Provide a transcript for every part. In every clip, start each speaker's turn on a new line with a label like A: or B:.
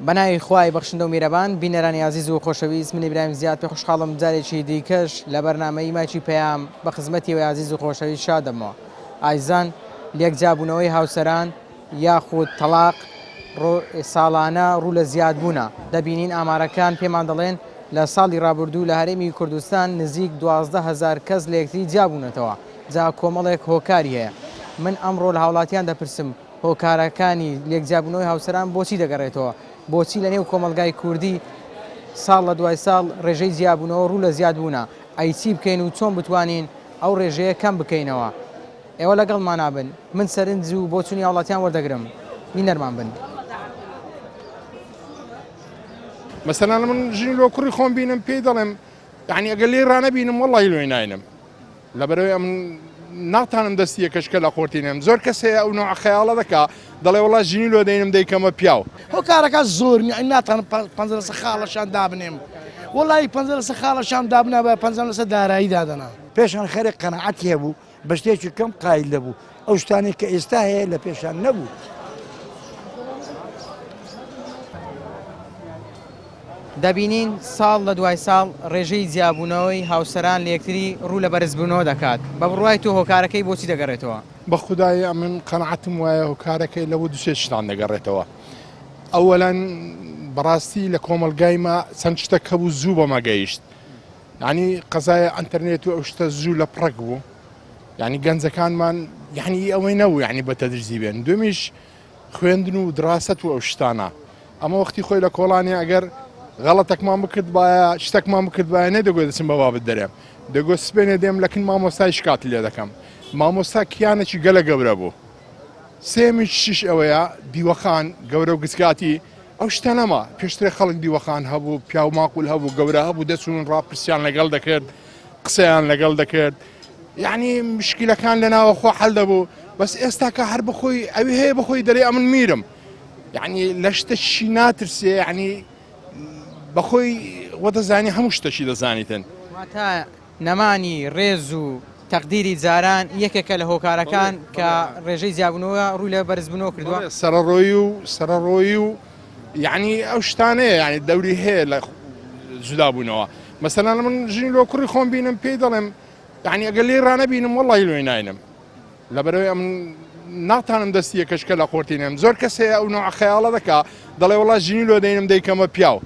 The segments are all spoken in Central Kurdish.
A: بەناوی خوای بەخشندە و میرەبان بینەرانی ئازیز و خۆشەویست من ئیبراهیم زیاد پێ خوشحاڵم جارێکی دیکەش لە بەرنامەی مایکی پەیام بە خزمەتی ئێوەی ئازیز و خۆشەویست شاد دەبمەوە ئازیزان لێک جیابوونەوەی هاوسەران یاخود تەڵاق ساڵانە ڕوو لە زیادبوونە دەبینین ئامارەکان پێمان دەڵێن لە ساڵی ڕابردوو لە هەرێمی کوردستان نزیک 12 هەزار کەس لە یەکتری جیابوونەتەوە جا کۆمەڵێک هۆکاری هەیە من ئەمڕۆ لە هاوڵاتیان دەپرسم هۆکارەکانی لێکجیابوونەوەی هاوسەران بۆچی دەگەڕێتەوە؟ بۆچی لەنێو کۆمەڵگای کوردی ساڵ لە دوای ساڵ ڕێژەی جیابوونەوە ڕوو لە زیادبوونە؟ ئەی چی بکەین و چۆن بتوانین ئەو ڕێژەیە کەم بکەینەوە؟ ئێوە لەگەڵمانا بن، من سەرنج و بۆچوونی هاوڵاتیان وەردەگرم. بینەرمان بن.
B: مەسەلەن من ژنی لۆ کوڕی خۆم بینم پێی دەڵێم یعنی ئەگەر لێی ڕانەبینم وەڵی لۆی ناینم لەبەرئەوەی ئەمن ناتانم دەستی یەکەش کە لە قۆرتینم زۆر کەس هەیە ئەو نوع خەیاڵە دەکا دەڵێ وەڵا ژنی لۆ دەینم دەیکەمە پیاو.
C: هۆکارەکان زۆرن یانی ناتوانم پەنجە لەسەر خاڵەشان دابنێم وەڵایی پەنجە لەسەر خاڵەشان دابنابایە پەنجەم لەسەر دارایی دادەنا.
D: پێشان خەرێک قەناعەتی هەبوو بە شتێکی کەم قایل دەبوو ئەو شتانەی کە ئێستا هەیە لە پێشان نەبوو.
A: دەبینین ساڵ لە دوای ساڵ ڕێژەی جیابوونەوەی هاوسەران لە یەکتری ڕوو لە بەرزبوونەوە دەکات، بە بڕوای تۆ هۆکارەکەی بۆچی دەگەڕێتەوە؟
B: بە خودای ئەمن قەناعەتم وایە هۆکارەکەی لەوە دوو سێ شتان دەگەڕێتەوە ئەوەلەن بەڕاستی لە کۆمەڵگای ما چەند شتەک هەبوو زوو بەمە گەیشت یعنی قەزای ئەنتەرنێت و ئەو شتە زوو لە پڕەک بوو یعنی گەنجەکانمان یعنی ئەوەی نەبوو یعنی بە تەدریجی بێن دومیش خوێندن و دڕاسەت و ئەو شتانە ئەمە وەختی خۆی لە کۆڵانی ئەگەر غەڵەتەکمان بکردبایە شتەکمان بکردبایە نەدەگۆ دەچم بە بابت دەرێم دەگۆ سپێنێ دێم لە کن مامۆستای شکات لێ دەکەم مامۆستا کیانێکی گەلە گەورە بوو سێمی شیش ئەوەیە دیوەخان گەورە و گسکاتی ئەو شتە نەما پێشترێ خەڵک دیوەخان هەبوو پیاو ماقول هەبوو گەورە هەبوو دەچوون ڕاپرسیان لەگەڵ دەکرد قسەیان لەگەڵ دەکرد یعنی مشکلەکان لە ناوەخۆ حل دەبوو بەس ئێستاکە هەر بخۆی ئەوی هەیە بخۆی دەرێ ئەمن میرم یعنی لە شتەشی ناترسێ یعنی بەخۆی وەدەزانی هەموو شتەشی دەزانیتن.
A: واتە نەمانی ڕێز و تەقدیری جاران یەکێکە لە هۆکارەکان کە ڕێژەی جیابوونەوە ڕووی لە بەرزبوونەوە کردووە.
B: سەرەڕۆیی و سەرەڕۆیی و یعنی ئەو شتانەیە یعنی دەوری هەیە لە جودابوونەوە مەسەلەن من ژنی لۆ کوڕی خۆم بینم پێی دەڵێم یعنی ئەگەر لێی ڕانەبینم وەڵی لۆی ناینم لەبەرەوەی ئەمن ناتانم دەستی یەکەش کە لە قۆرتینم زۆر کەس هەیە ئەو نوع خەیاڵە دەکا دەڵێ وەڵا ژنی لۆ دەینم دەیکەمە پیاو.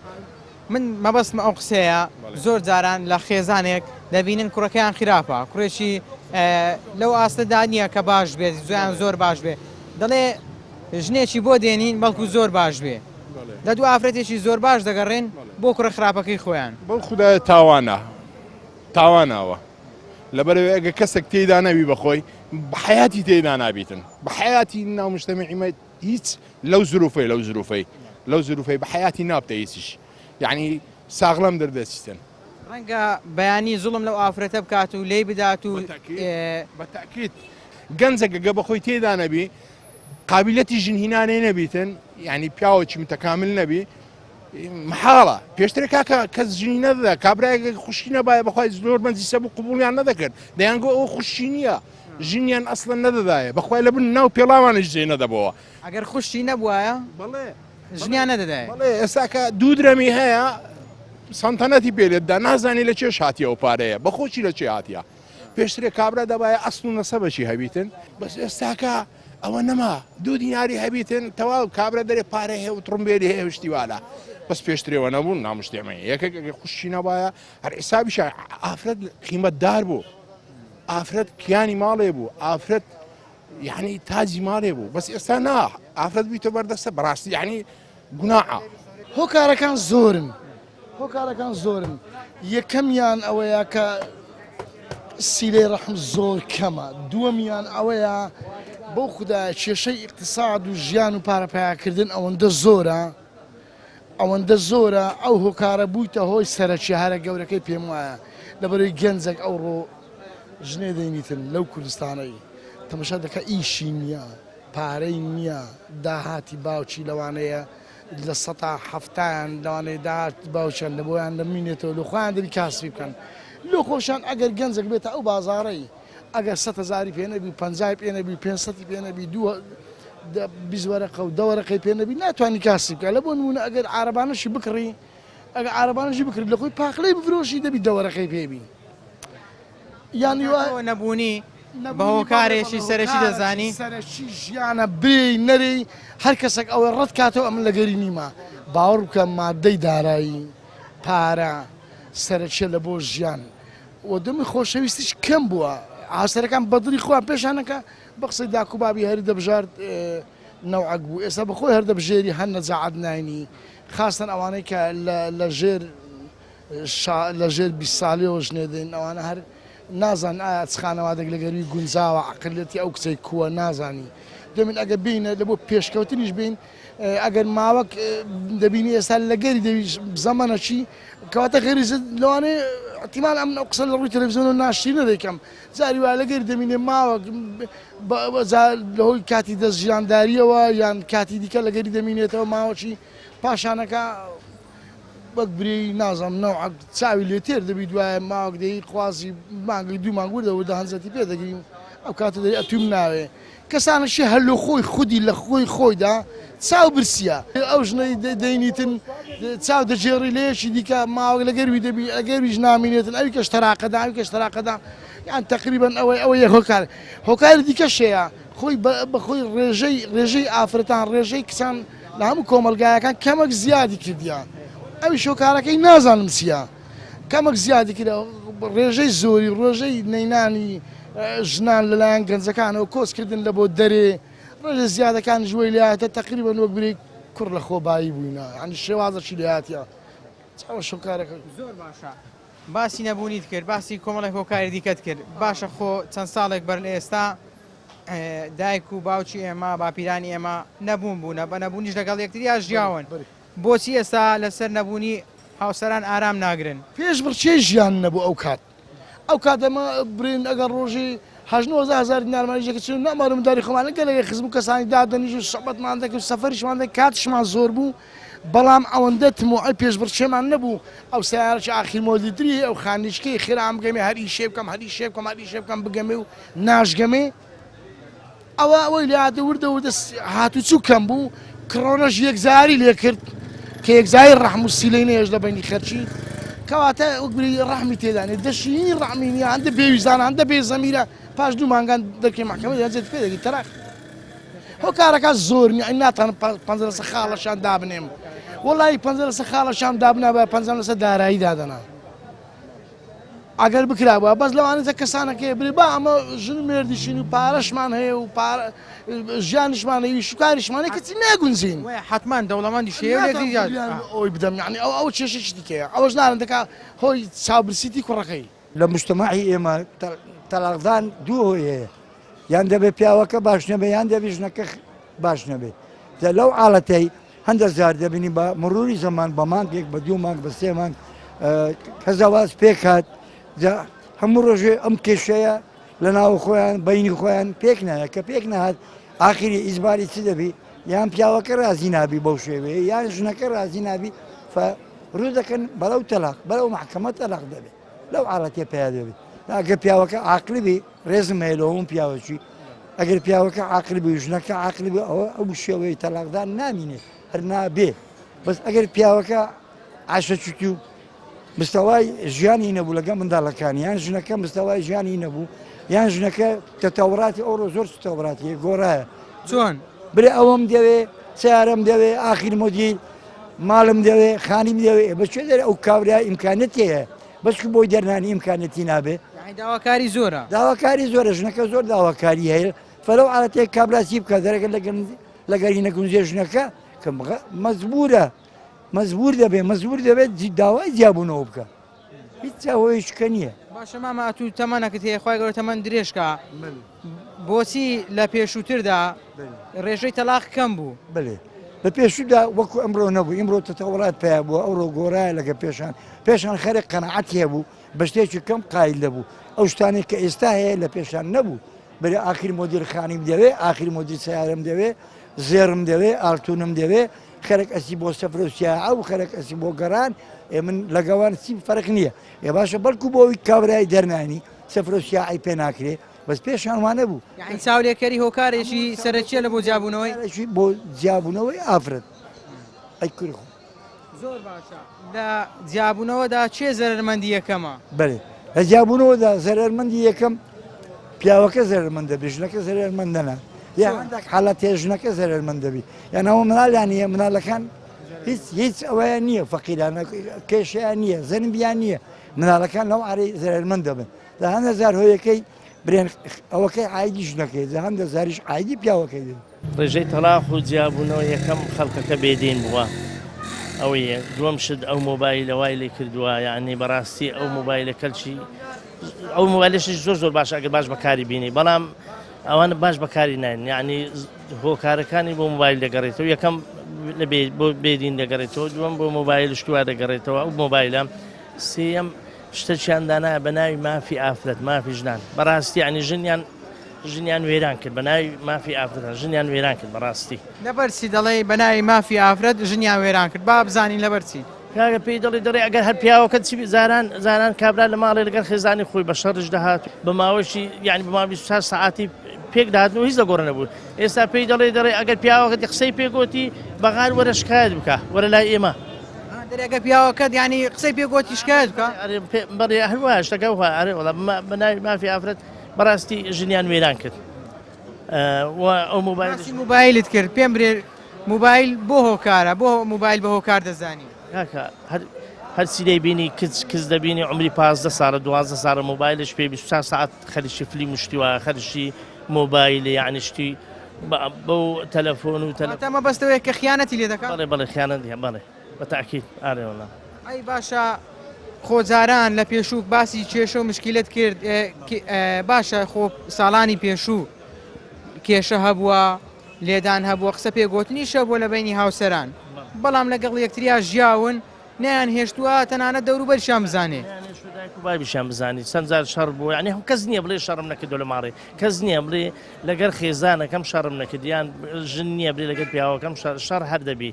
A: من مەبەستم ئەو قسەیە زۆر جاران لە خێزانێک دەبینن کوڕەکەیان خراپە کوڕێکی لەو ئاستەدا نییە کە باش بێت زۆیان زۆر باش بێ دەڵێ ژنێکی بۆ دێنین بەڵکو زۆر باش بێ لە دوو ئافرەتێکی زۆر باش دەگەڕێن بۆ کوڕە خراپەکەی خۆیان.
B: بەو خودایە تاوانە تاوانەوە لەبەرەوەی ئەگە کەسێک تێیدا نەبی بەخۆی بە حیاتی تێیدا نابیتن بە حیاتی ناو مجتەمعی مە هیچ لەو زروفەی لەو زروفەی لەو زروفەی بە حیاتی نابتە هیچیش یعنی ساغلەم دەردەچیتن.
A: ڕەنگە بەیانی زوڵم لەو ئافرەتە بکات و لێی بدات و
B: بە تەئکید گەنجەکە گە بەخۆی تێدا نەبی قابیلەتی ژن هینانەی نەبیتن یعنی پیاوەکی متەکامل نەبی محاڵە پێشتر کاکە کەس ژنی نەدەدا کابراایەک خوشکی نەبایە بەخوای زۆر مەجلیسە بوو قبوڵیان نەدەکرد دەیانگۆ ئەو خوشکی نییە ژنیان ئەسڵەن نەدەدایە بەخوای لە بن ناو پێڵاوانیش جێ نەدەبەوە
A: ئەگەر خوشکی نەبوایە
B: بەڵێ
A: ژنیان نەدەدایە
B: بەڵێ ئێستاکە دوو درەمی هەیە سەنتەنەتی پێ لێت دا نازانی لە چێش هاتیە ئەو پارەیە بەخۆشی لە چێ هاتیە پێشترێ کابرا دەبایە ئەسڵ و نەسەبەکی هەبیتن بەس ئێستاکە ئەوە نەما دوو دیناری هەبیتن تەواو کابرا دەرێ پارە هەیە و تڕمبێلی هەیە شتی والە بەس پێشترێوە نەبوون نامشتێمە یەکێک ئەگەر خوشکی نەبایە هەر حیسابیشە ئافرەت قیمەتدار بوو ئافرەت کیانی ماڵێ بوو ئافرەت یعنی تاجی ماڵێ بوو بەس ئێستا نا ئافرەت بیتە بەردەستە بەڕاستی یعنی گوناعە.
C: هۆکارەکان زۆرن هۆکارەکان زۆرن یەکەمیان ئەوەیە کە سیلەی ڕەحم زۆر کەمە دووەمیان ئەوەیە بەو خودایە کێشەی ئیقتساد و ژیان و پارە پەیاکردن ئەوەندە زۆرە ئەوەندە زۆرە ئەو هۆکارە بوویتە هۆی سەرەکی هەرە گەورەکەی پێم وایە لەبەرەوەی گەنجێک ئەوڕۆ ژنێ دەینیتن لەو کوردستانەی تەمەشا دەکە ئیشی نییە پارەی نییە داهاتی باوکی لەوانەیە لە سەتا حەفتایان لەوانەیە داهاتی باوکیان لە بۆیان دەمینێتەوە لە خۆیان دەبی کاسبی بکەن لۆ خۆشیان ئەگەر گەنجێک بێتە ئەو بازاڕەی ئەگەر سە هەزاری پێ نەبی و پەنجای پێ نەبی و پێنج سەتی پێ نەبی دوو. 20 وەرەقە و دە وەرەقەی پێ نەبی ناتوانانی کاسی بکە لە بۆ نمونە ئەگەر عربانەشی بکڕی ئەگەر عربانەشی بکڕی لە خۆی پاقلەی بفرۆشی دەبی دە وەرەقەی پێبی یانی وا
A: نەبوونی بە هۆکارێکی سەرەکی دەزانی؟
C: سەرەکی ژیانە برێی نەرێی هەر کەسێک ئەوەی ڕەت کاتەوە ئەمن لەگەری نیمە باوەڕ بکە مادەی دارایی پارە سەرەکیە لە بۆ ژیان و دەمی خۆشەویستیش کەم بووە هاوسەرەکان بەدڵی خۆیان پێشانەکە بە قسەی داک و بابی هەری دەبژارد نەوعەک بوو ئێستا بەخۆی هەردەبژێری هەر نەجاعەت ناینی خاستن ئەوانەی کە لە ژێر شا لە ژێر 20 ساڵیەوە ژنێ دێن ئەوانە هەر نازان ئایا چ خانەوادێک لە گەروی گونجاوە عقلیەتی ئەو کچەی کووە نازانی دەمین ئەگە بینە لە بۆ پێشکەوتنیش بین ئەگەر ماوەک دەبینی ئێستا لەگەری دەوی زەمەنەکی کەواتە غەریزە لەوانەیە احتیمال ئەم ئەو قسە لە ڕووی تەلەڤیزیۆن و ناشرینە دەیکەم جاری وایە لەگەری دەمینێ ماوەک لە هۆی کاتی دەست ژیانداریەوە یان کاتی دیکە لەگەری دەمینێتەوە ماوەکی پاشانەکە وەک برێی نازانم نەوعەک چاوی لێ تێر دەبی دوایە ماوەک دەی خوازی مانگی دوو مانگ وردە وردە هەنجەتی پێ دەگری ئەو کاتە دەری ئەتویم ناوێ کەسانەشی هەر لۆ خۆی خودی لە خۆی خۆیدا چاو برسیە ئەو ژنەی دەینیتن چاو دەگێڕی لە یەکی دیکە ماوەک لە گەروی دەبی ئەگەرویش نامینێتن ئەوی کەش تەراقەدا ئەوی کەش تەراقەدا یان تقریبا ئەوەی ئەوە یەک هۆکار هۆکاری دیکەش هەیە خۆی بەخۆی ڕێژەی ڕێژەی ئافرەتان ڕێژەی کچان لە هەموو کۆمەڵگایەکان کەمەک زیادی کردیە ئەویش هۆکارەکەی نازانم چییە کەمەک زیادی کرد ڕێژەی زۆری ڕۆژەی نەینانی ژنان لەلایەن گەنجەکانەوە کۆچکردن لە بۆ دەرێ ڕێژە زیادەکان ژوەی لاتە تقریبا وەک برێک کوڕ لە خۆ بایی بووینە ینی شێوازەکی لاتە چاوە شۆکارەکە
A: زۆر باشە باسی نەبوونیت کرد باسی کۆمەڵێک هۆکاری دیکەت کرد باشە خۆ چەند ساڵێک بەر لە ئێستا دایک و باوکی ئێمە باپیرانی ئێمە نەبوون بوونە بە نەبوونیش لەگەڵ یەکتریا ژیاون بۆچی ئێستا لەسەر نەبوونی هاوسەران ئارام ناگرن؟
C: پێشبڕکێی ژیان نەبوو ئەو کات ئەو کات ئەمە برێن ئەگەر ڕۆژی هەشت 19 هەزار دینارمان ئیشەکە چون نەمارم داری خۆمان گەلێک خزم و کەسانی دادەنیش و سوحبەتمان دەکرد سەفەریشمان دەکرد کاتیشمان زۆر بوو بەڵام ئەوەندە تموعی پێشبڕکێمان نەبوو ئەو سەیارەی ئاخیر مۆدیلتری هەیە ئەو خانیچکەی خێرا بگەمێ هەر ئیشێ بکەم هەر ئیشێ بکەم هەر ئیشێ بکەم بگەمێ و ناشگەمێ ئەوە ئەوەی لێ هاتە وردە وردە هاتوچوو کەم بوو کڕۆنەش یەکجاری لێ کرد کە یەکجاری ڕەحم و سیلەی نەیەش لە بەینی خەرکی کەواتە وەک بری ڕەحمی تێدانێ دەشینی ڕەحمی نییە هەندە بێویژدان هەندە بێ زەمیرە پاش دوو مانگان دەرکەی مەحکەمە دەرجێت پێ دەگی تەراق هۆکارەکان زۆر نیە ئەی ناتوانم پەنجە لەسەر خاڵەشان دابنێم وەڵی پەنجە لەسەر خاڵەشان دابنا بە پەنجەم لەسەر دارایی دادەنا ئەگەر بکرابووە بەس لەوانەیە کەسانەکەی برێ با ئەمە ژن و مێردیشین و پارەشمان هەیە و پارە ژیانیشمان هەیە و شوکاریشمان هەیە کەچی ناگونجین
A: حتمان دەوڵەمەندیش هەیە و لێکتری
C: زیاد. ئەوەی بدەم یعنی ئەو ئەو کێشەیەکی دیکەیە ئەوەش نارن دەکا هۆی چاوبرسیتی کوڕەکەی.
D: لە مجتەمەعی ئێمە تەلاقدان دوو هۆی هەیە یان دەبێ پیاوەکە باش نەبێ یان دەبێ ژنەکە باش نەبێ جا لەو عاڵەتەی هەندە جار دەبینی بە مروری زەمان بە مانگێک بە دوو مانگ بە سێ مانگ کە زەواج پێک هات جا هەموو ڕۆژێ ئەم کێشەیە لە ناو خۆیان بینی خۆیان پێک نایە کە پێک نهات ئاخری ئیجباری چ دەبی یان پیاوەکە ڕازی نابی بەو شێوەیە یان ژنەکە ڕازی نابی ف ڕوو دەکەن بەرەو تەلاق بەرەو محکەمە تەلاق دەبێت لەو عاڵەتێ پیا دەبێت ئەگە پیاوەکە عاقلی بی ڕێزم هەیە لەوەم پیاوەکی ئەگەر پیاوەکە عاقلی بی ژنەکە عاقلی بی ئەوە ئەو شێوەی تەلاقدان نامینێ هەر نابێ بەس ئەگەر پیاوەکە عاشە چوت و مستەوای ژیانی نەبوو لەگە منداڵەکان یان ژنەکە مستەوای ژیانی نەبوو یان ژنەکە تەتەوراتی ئەوڕۆ زۆر تەوراتی گۆڕایە
A: چۆن
D: برێ ئەوەم دەوێ سیارەم دەوێ ئاخیر مۆدیل ماڵم دەوێ خانیم دەوێ بە چێ دەرێ ئەو کابرا ئیمکانەتی هەیە بەس بۆی دەرنانی ئیمکانەتی نابێ
A: یانی داواکاری زۆرە.
D: داواکاری زۆرە ژنەکە زۆر داواکاری هەیە فەلەو عادەتێک کابرا چی بکات دەرەگە لەگەر لەگەری نەگونجێ ژنەکە کە مەجبورە مەجبور دەبێ مەجبور دەبێت داوای جیابوونەوە بکە هیچ هۆیشکە نییە.
A: باشە مامە ئەتوو تەمەنەکت هەیە خوای گەورە تەمەن درێژکا بۆچی لە پێشووتردا ڕێژەی تەلاق کەم بوو؟
D: بەێ لە پێشودا وەکو ئەمڕۆ نەبوو ئیمڕۆ تەتەوەرات پیا بووە ئەوڕۆ گۆڕایە لەگە پێشان پێشان خەرێک قەنەعەتی هەبوو بە شتێکی کەم قایل دەبوو ئەو شتانێک کە ئێستا هەیە لە پێشان نەبوو بەێ ئاخیر مۆدیل خانیم دەوێ ئاخیر مۆدیل سیارم دەوێ زێڕم دەوێ ئاڵتونم دەوێ خەرک ئەسی بۆ سەفر و سیاعە و خەرک ئەسی بۆ گەڕان ئێ من لەگەوان چی فەرق نییە ئێ باشە بەڵکو بۆ ئەوی کابرای دەرنانی سەفر و سیاعی پێ ناکرێ. بەس پێشان وانە بوو.
A: یانی چاولێکەری هۆکارێکی سەرەکیە لە بۆ جیابوونەوەی؟
D: هۆکارێکی بۆ جیابوونەوەی ئافرەت. ئەی کوری خۆم.
A: زۆر باشە لە جیابوونەوەدا کێ زەرەرمەندی یەکەمە؟
D: بەێ لە جیابوونەوەدا زەرەرمەندی یەکەم پیاوەکە زەرەرمەند دەبی ژنەکە زەرەرمەند نەنا یا هەندێک حالەت هەیە ژنەکە زەرەرمەند دەبی یان ئەوە مناڵیان نییە مناڵەکان هیچ هیچ ئەوەیان نییە فەقیرانە کێشیان نییە زەنبیان نییە مناڵەکان لەو عارەی زەرەرمەند دەبن لە هەندە زار هۆیەکەی برێن ئەوەکەی عیدی ژنەکەی لە هەندە زاریش عیدی پیاوەکەی دێت.
E: ڕێژەی تەڵاق و جیابوونەوە یەکەم خەڵکەکە بێدین بووە ئەوە یەک دووەم شت ئەو مۆبایلە وای لێ کردووە یعنی بەڕاستی ئەو مۆبایلە کەلکی ئەو مۆبایلەشی زۆر زۆر باشە ئەگەر باش بەکاری بینی بەڵام ئەوانە باش بەکاری ناین یعنی هۆکارەکانی بۆ مۆبایل دەگەڕێتەوە یەکەم لە بۆ بێدین دەگەڕێتەوە دووەم بۆ مۆبایل شتوا دەگەڕێتەوە ئەو مۆبایلە سێیەم شتەکیان دانا بە ناوی مافی ئافرەت مافی ژنان بەڕاستی ینی ژنیان ژنیان وێران کرد بە ناوی مافی ئافرەتان ژنیان وێران کرد بەڕاستی.
A: لەبەر چی دەڵێی بە ناوی مافی ئافرەت ژنیان وێران کرد با بزانین لەبەر چی؟
E: کاکە پێی دەڵێ دەڵێ ئەگەر هەر پیاوەکە چی زاران زاران کابرا لە ماڵێ لەگەڵ خێزانی خۆی بە شەڕش دەهات بە ماوەشی یعنی بە ماوەی 24 سەعاتی پێک دەهاتن و هیچ لە گۆڕە نەبوو ئێستا پێی دەڵێ دەڵێ ئەگەر پیاوەکەتی قسەی پێ گۆتی بەغار وەرە شکایەت بکە وەرە لای ئێمە
A: دەرێ ئەگەر پیاوەکەت یعنی قسەی پێ گۆتی شکایەت بکە
E: ئەرێ بەڵێ هەر وایە شتەکە وایە ئەرێ وەڵا بە ناوی مافی ئافرەت بەڕاستی ژنیان وێران کرد و ئەو مۆبایل
A: باسی موبایلت کرد پێم برێ موبایل بۆ هۆکارە بۆ موبایل بە هۆکار دەزانی؟
E: کاکە هەر هەرچی دەیبینی کچ کچ دەبینی عمری 15 ساڵە 12 ساڵە مۆبایلش پێ 24 ساعت خەریکی فلیم و شتی وایە خەریکی مۆبایل یعنی شتی بەو تەلەفۆن و
A: تەلەفۆن مەبەستەوەیە کە خیانەتی لێ دەکات
E: بەڵێ بەڵێ خیانەت بەڵێ بە تاکید ئارێ وەڵا.
A: ئەی باشە خۆ جاران لە پێشوو باسی کێشە و مشکیلت کرد باشە خۆ ساڵانی پێشوو کێشە هەبووە لێدان هەبووە قسە پێگوتنیش هەبووە لە بینی هاوسەران بەڵام لەگەڵ یەکتریا ژیاون نیان هێشتووە تەنانەت دەوروبەرشیان بزانێ
E: دایک و بابیشیان بزانی چەند جار شەڕ بوو یعنی هەم کەس نییە بڵێ شەڕم نەکردو لە ماڵێ کەس نییە بڵێ لەگەر خێزانەکەم شەڕم نەکرد یان ژن نییە بڵێ لەگەر پیاوەکەم شەڕ هەر دەبی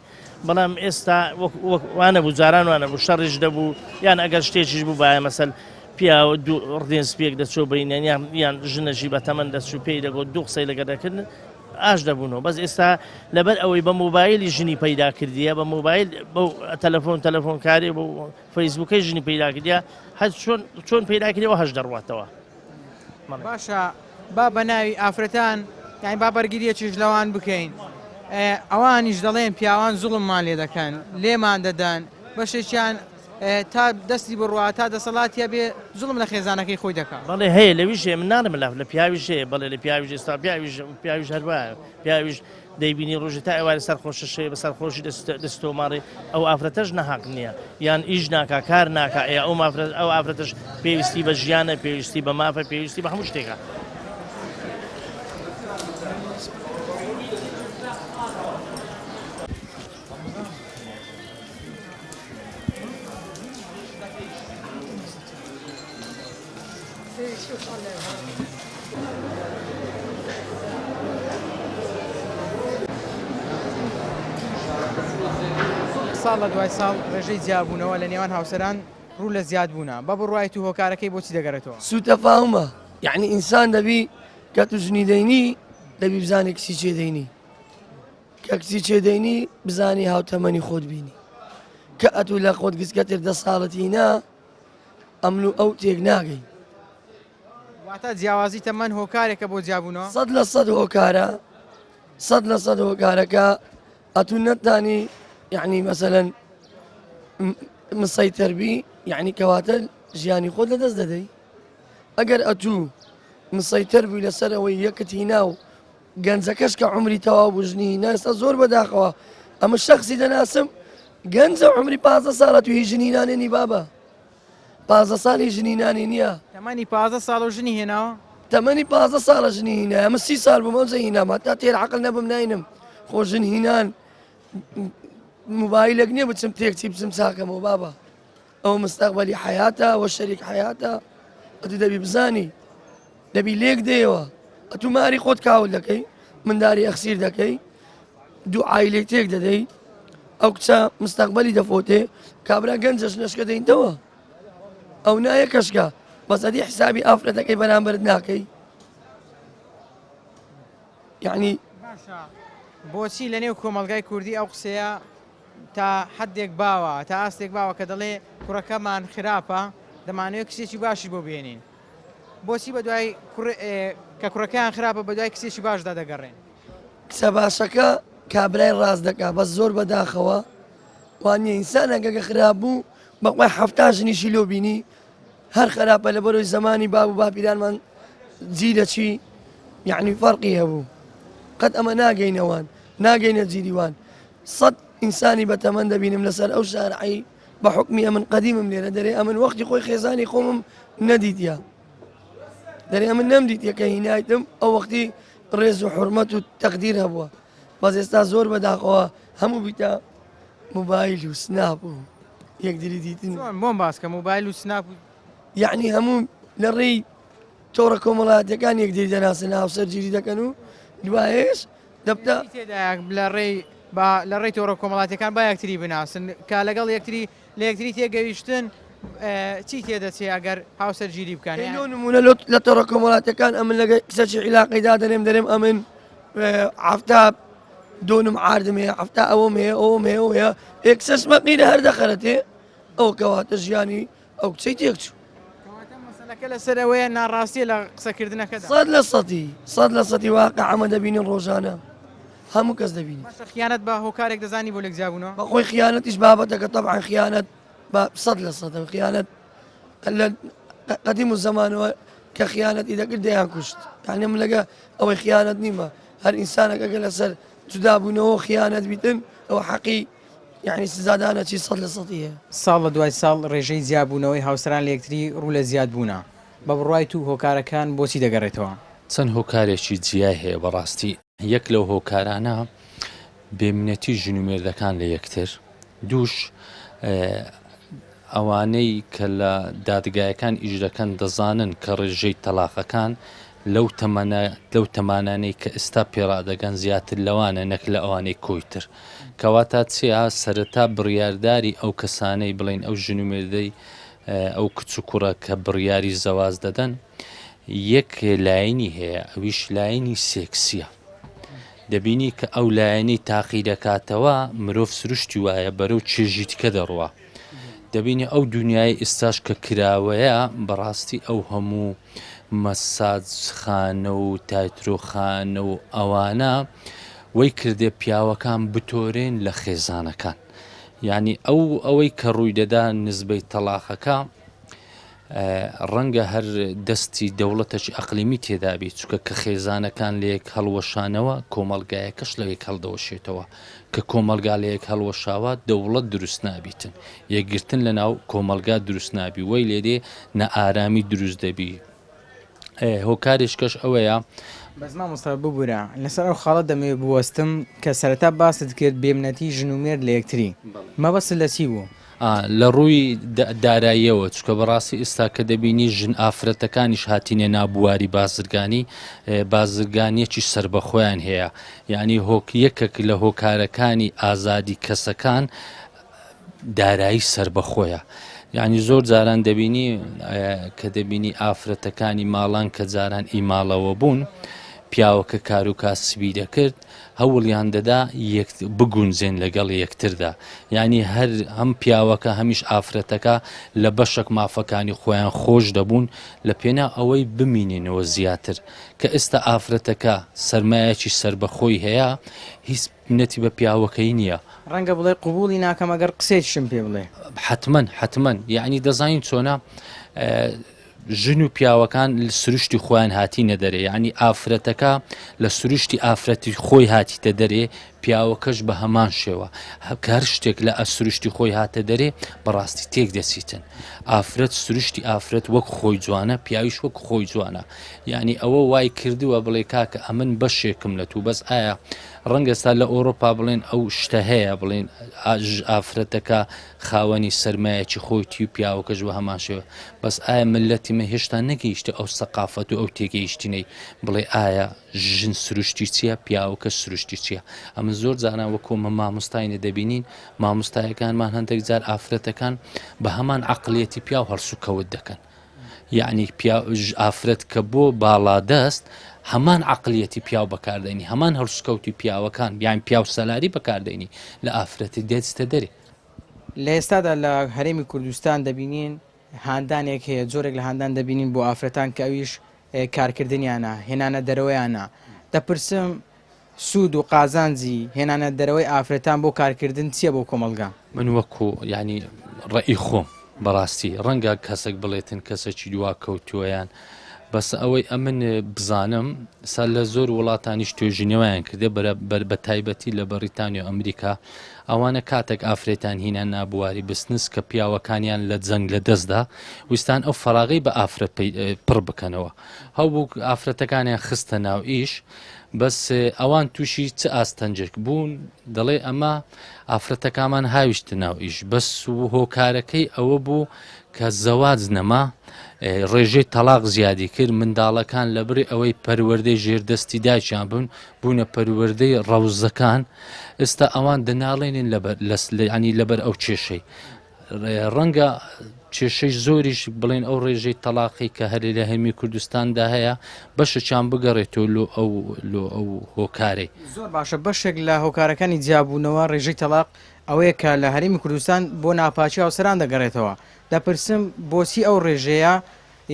E: بەڵام ئێستا وەک وەک وانەبوو جاران وانەبوو شەڕیش دەبوو یان ئەگەر شتێکیش بوو باە مەسەل پیاوە دوو ڕدێن سپیەک دەچۆ بینیان یان یان ژنەژی بە تەمەن دەچوو پێی دەگوت دوو قسەی لەگەر دەکردن ئاش دەبوونەوە بەس ئێستا لەبەر ئەوەی بە مۆبایلی ژنی پەیدا کردیە بە مۆبایل بەو تەلەفۆن تەلەفۆنکاری بۆ فەیسبووکەی ژنی پەیدا کردیە هەر چۆن چۆن پەیدا کردیەوە هەش دەڕواتەوە
A: باشە با بە ناوی ئافرەتان یانی با بەرگریەکیش لەوان بکەین ئەوانیش دەڵێن پیاوان زوڵممان لێ دەکەن لێمان دەدەن بەشێکیان تا دەستی بڕوا تا دەسەڵاتی هەبێ زوڵم لە خێزانەکەی خۆی دەکات.
E: بەڵێ هەیە لەویش هەیە من ناڵێم لە لە پیاویش هەیە بەڵێ لە پیاویش ئێستا پیاویش پیاویش هەر وایە پیاویش دەیبینی ڕۆژی تا ئێوارە سەرخۆشە شەوێ بە سەرخۆشی دەستەوە ماڵێ ئەو ئافرەتەش نەهاق نییە یان ئیش ناکا کار ناکا ئێ ئەو مافرەت ئەو ئافرەتەش پێویستی بە ژیانە پێویستی بە مافە پێویستی بە هەموو شتێکە.
A: ساڵ لە دوای ساڵ ڕێژەی جیابوونەوە لە نێوان هاوسەران ڕوو لە زیادبوونە، بە بڕوای تو هۆکارەکەی بۆچی دەگەڕێتەوە؟
F: سوء تفاهمە یەعنی ئینسان دەبی کە تو ژنی دەینی دەبی بزانی کچی چێ دەینی کە کچی چێ دەینی بزانی هاوتەمەنی خۆت بینی کە ئەتوو لە خۆت گسکەتر دە ساڵت هینا ئەمن و ئەو تێک ناگەین.
A: واتە جیاوازی تەمەن هۆکارێکە بۆ جیابوونەوە؟
F: 100% هۆکارە 100% هۆکارەکە ئەتوو نەتانی یعنی مەسەلەن مسەیتەر بی یعنی کەواتە ژیانی خۆت لەدەست دەدەی ئەگەر ئەتوو مسەیتەر بووی لەسەر ئەوەی یەکت هینا و گەنجەکەش کە عمری تەواو بوو ژنی هینا ئێستا زۆر بەداخەوە ئەمە شخصی دەناسم گەنجە عمری 15 ساڵە تو هی ژنی نانێنی بابە 15 ساڵی ژنی نانی نییە
A: تەمەنی 15 ساڵ و ژنی هێناوە
F: تەمەنی 15 ساڵە ژنی هینا ئەمە سی ساڵ بووم ئەوجە هینام هەتا تێر عەقڵ نەبم ناینم خۆ ژن هینان موبایلێک نییە بچم تێکچی بچم چاکەمەوە بابە ئەوە مستەقبەلی حەیاتە ئەوە شەریک حەیاتە ئەتو دەبی بزانی دەبی لێک دێەوە ئەتو ماری خۆت کاول دەکەی منداری ئەخسیر دەکەی دوو عیلەی تێک دەدەی ئەو کچە مستەقبەلی دەفۆتێ کابرا گەنجەش نەشکە دەینتەوە ئەو نایە کەشکە بەس ئەدی حسابی ئافرەتەکەی بەرامبەرت ناکەی. یعنی
A: باشە بۆچی لە نێو کۆمەڵگای کوردی ئەو قسەیە تا حدێک باوە تا ئاستێک باوە کە دەڵێ کوڕەکەمان خراپە دەمانەوێت کچێکی باشی بۆ بێنین بۆچی بە دوای کە کوڕەکەیان خراپە بە دوای کچێکی باشدا دەگەڕێن؟
F: کچە باشەکە کابرای ڕاست دەکا بەس زۆر بەداخەوە وانە ئینسانەکە کە خراپ بوو بەخوای حەفتا ژنیشی لۆ بینی هەر خراپە لە بەرەوەی زمانی باب و باپیرانمان جیرەچی یعنی فەرقی هەبوو قەت ئەمە ناگەینەوان ناگەینە جیریوان سەد ئینسانی بەتەمەند دەبینم لەسەر ئەو شارعی بە حوکمی ئەمن قەدیمم لێرە دەرێ ئەمن وەختی خۆی خێزانی خۆمم نەدیتە دەرێ ئەمن نەمدیتە کە هینایتم ئەو وەختی ڕێز و حرمەت و تەقدیر هەبووە بەس ئێستا زۆر بەداخەوە هەموو بیتە موبایل و سناپ و یەکدری دیتن
A: بۆم باسکە موبایل و سناپ و
F: یعنی هەموو لە ڕێی تۆڕە کۆمەڵاتەکان یەکدری دەناسن هاوسەرگیری دەکەن و دوایش
A: دەبتە تێدایە لە ڕێی با لە ڕێی تۆڕە کۆمەڵاتیەکان با یەکتری بناسن کە لەگەڵ یەکتری لە یەکتری تێگەیشتن چی تێدەچێ ئەگەر هاوسەرگیری بکەن
F: ئەی لۆ نمونە لۆ لە تۆڕە کۆمەڵاتیەکان ئەمن لەگە کچەکی عیلاقەی دادەنێم دەرێم ئەمن حەفتا دۆنم عاردم هەیە حەفتا ئەوەم هەیە ئەوم هەیە ئەو هەیە ئێکسەس مەقیرە هەر دەخەرەتێ ئەو کەواتە ژیانی ئەو کچەی تێکچوو.
A: کەواتە مەسەلەکە لەسەر ئەوەیە ناڕاستیە لە قسەکردنەکەدا.
F: سەد لە سەدی سەد لە سەدی واقع ئەمە دەبینین ڕۆژانە هەموو کەس دەبینی.
A: باشە خیانەت بە هۆکارێک دەزانی بۆ لێک جیابوونەوە؟
F: بەخۆی خیانەتیش بابەتەکە تەبعەن خیانەت بە سەد لە سەدە خیانەت لە قەدیم و زەمانەوە کە خیانەتی دەکرد دەیان کوشت یعنی من لەگە ئەوەی خیانەت نیمە هەر ئینسانەکە گە لەسەر جودابوونەوە خیانەت بیتن ئەوە حەقی یەعنی سزادانە چی سەد لە سەدی هەیە.
A: ساڵ لە دوای ساڵ ڕێژەی جیابوونەوەی هاوسەران لە یەکتری ڕوو لە زیادبوونە، بە بڕوای تو هۆکارەکان بۆچی دەگەڕێتەوە؟
G: چەند هۆکارێکی جیای هەیە بەڕاستی یەک لەو هۆکارانە بێمنەتی ژن و مێردەکان لە یەکتر دووش ئەوانەی کە لە دادگایەکان ئیش دەکەن دەزانن کە ڕێژەی تەلاقەکان لەو تەمەنە لەو تەمانانەی کە ئێستا پێڕادەگەن زیاتر لەوانە نەک لە ئەوانەی کۆیتر کەواتە چیا سەرەتا بڕیارداری ئەو کەسانەی بڵێن ئەو ژن و مێردەی ئەو کچ و کوڕە کە بڕیاری زەواج دەدەن یەک لایەنی هەیە ئەویش لایەنی سێکسیە دەبینی کە ئەو لایەنەی تاقی دەکاتەوە مرۆڤ سروشتی وایە بەرەو چێژی تکە دەڕوا دەبینی ئەو دنیای ئێستاش کە کراوەیە بەڕاستی ئەو هەموو مەساجخانە و تایترۆخانە و ئەوانە وەی کردێ پیاوەکان بتۆرێن لە خێزانەکان یعنی ئەو ئەوەی کە ڕووی دەدا نزبەی تەلاقەکە ڕەنگە هەر دەستی دەوڵەتەکی ئەقلیمی تێدابی چونکە کە خێزانەکان لەیەک هەڵوەشانەوە کۆمەڵگایەکەش لەوێک هەڵدەوەشێتەوە کە کۆمەڵگا لەیەک هەڵوەشاوە دەوڵەت دروست نابیتن یەکگرتن لە ناو کۆمەڵگا دروست نابی وەی لێدێ نائارامی دروست دەبی هۆکاریشکەش ئەوەیە.
A: بەس مامۆستا ببورە لەسەر ئەو خاڵە دەمەوێت بوەستم کە سەرەتا باست کرد بێمنەتی ژن و مێرد لە یەکتری مەبەستت لە چی بوو؟
G: لە ڕووی داراییەوە چونکە بەڕاستی ئیستا کە دەبینی ژن ئافرەتەکانیش هاتینە ناو بواری بازرگانی بازرگانیەکی سربەخۆیان هەیە یعنی هۆک یەکێک لە هۆکارەکانی ئازادی کەسەکان دارایی سربەخۆیە یعنی زۆر جاران دەبینی کە دەبینی ئافرەتەکانی ماڵان کە جاران ئیماڵەوە بوون پیاوەکە کار و کاسبی دەکرد هەوڵیان دەدا بگونجێن لەگەڵ یەکتردا یانی هەر هەم پیاوەکە هەمیش ئافرەتەکە لە بەشەک مافەکانی خۆیان خۆش دەبوون لە پێنا ئەوەی بمینێنەوە زیاتر کە ئێستا ئافرەتەکە سەرمایەکی سەربەخۆی هەیە هیچ منەتی بە پیاوەکەی نییە.
A: ڕەنگە بڵێ قبوڵی ناکەم ئەگەر قسەیەکیشم پێ بڵێ.
G: حەتمەن حەتمەن یانی دەزانین چۆنە ژن و پیاوەکان لە سروشتی خۆیان هاتینە دەرێ یعنی ئافرەتەکە لە سروشتی ئافرەتی خۆی هاتیتە دەرێ پیاوەکەش بە هەمان شێوە کە هەر شتێک لە سروشتی خۆی هاتە دەرێ بەڕاستی تێک دەچیتن ئافرەت سروشتی ئافرەت وەک خۆی جوانە پیاویش وەک خۆی جوانە یعنی ئەوە وای کردووە بڵێ کاکە ئەمن بەشێکم لە تو بەس ئایا ڕەنگە ئێستا لە ئەوروپا بڵێن ئەو شتە هەیە بڵێن ئافرەتەکە خاوەنی سەرمایەکی خۆیتی و پیاوەکەش بە هەمان شێوە بەس ئایا ملەتی مە هێشتا نەگەیشتە ئەو سەقافەت و ئەو تێگەیشتنەی بڵێ ئایا ژن سروشتی چییە پیاوەکە سروشتی چییە ئەمن زۆر جاران وەکو مە مامۆستاینە دەبینین مامۆستایەکانمان هەندێک جار ئافرەتەکان بە هەمان عقلیەتی پیاو هەڵسوکەوت دەکەن. یەعنی پیاو ئافرەت کە بۆ باڵادەست هەمان عەقلیەتی پیاو بەکاردێنی هەمان هەڵسوکەوتی پیاوەکان یان پیاو سەلاری بەکاردێنی لە ئافرەتی دێچتە دەرێ.
A: لە ئێستادا لە هەرێمی کوردستان دەبینین هاندانێک هەیە، جۆرێک لە هاندان دەبینین بۆ ئافرەتان کە ئەویش کارکردنیانە، هێنانە دەرەوەیانە. دەپرسم سوود و قازانجی هێنانە دەرەوەی ئافرەتان بۆ کارکردن چییە بۆ کۆمەڵگا؟
G: من وەکو یانی ڕەئی خۆم بەڕاستی ڕەنگە کەسێک بڵێتن کەسێکی دوا کەوتووە یان بەس ئەوەی ئەمن بزانم سا لە زۆر وڵاتانیش توێژینەوەیان کردێ بەرە بە تایبەتی لە بەڕیتانیا و ئەمریکا ئەوانە کاتێک ئافرەتان هینا نابواری بسنس کە پیاوەکانیان لە جەنگ لە دەستدا ویستان ئەو فەراغی بە ئافرەت پڕ بکەنەوە هەبوو ئافرەتەکانیان خستە ناو ئیش بەس ئەوان تووشی چ ئاستەنجێک بوون دەڵێ ئەمە ئافرەتەکامان هاویشتە ناو ئیش بەس و هۆکارەکەی ئەوە بوو کە زەواج نەما ڕێژەی تەلاق زیادی کرد منداڵەکان لە بری ئەوەی پەروەردەی ژێردەستی داچیان بوون بوونە پەروەردەی ڕەوزەکان ئێستا ئەوان دەناڵێنن لەبەر لەسلانی لەبەر ئەو کێشەی ڕەنگە کێشەی زۆریش بڵێن ئەو ڕێژەی تەلاقی کە هەرێ لە هەرێمی کوردستاندا هەیە بەشێکیان بگەڕێتەوە لۆ ئەو لۆ ئەو هۆکارەی.
A: زۆر باشە بەشێک لە هۆکارەکانی جیابوونەوە ڕێژەی تەڵاق ئەوەیە کە لە هەرێمی کوردستان بۆ ناپاکی هاوسەران دەگەڕێتەوە دەپرسم بۆچی ئەو ڕێژەیە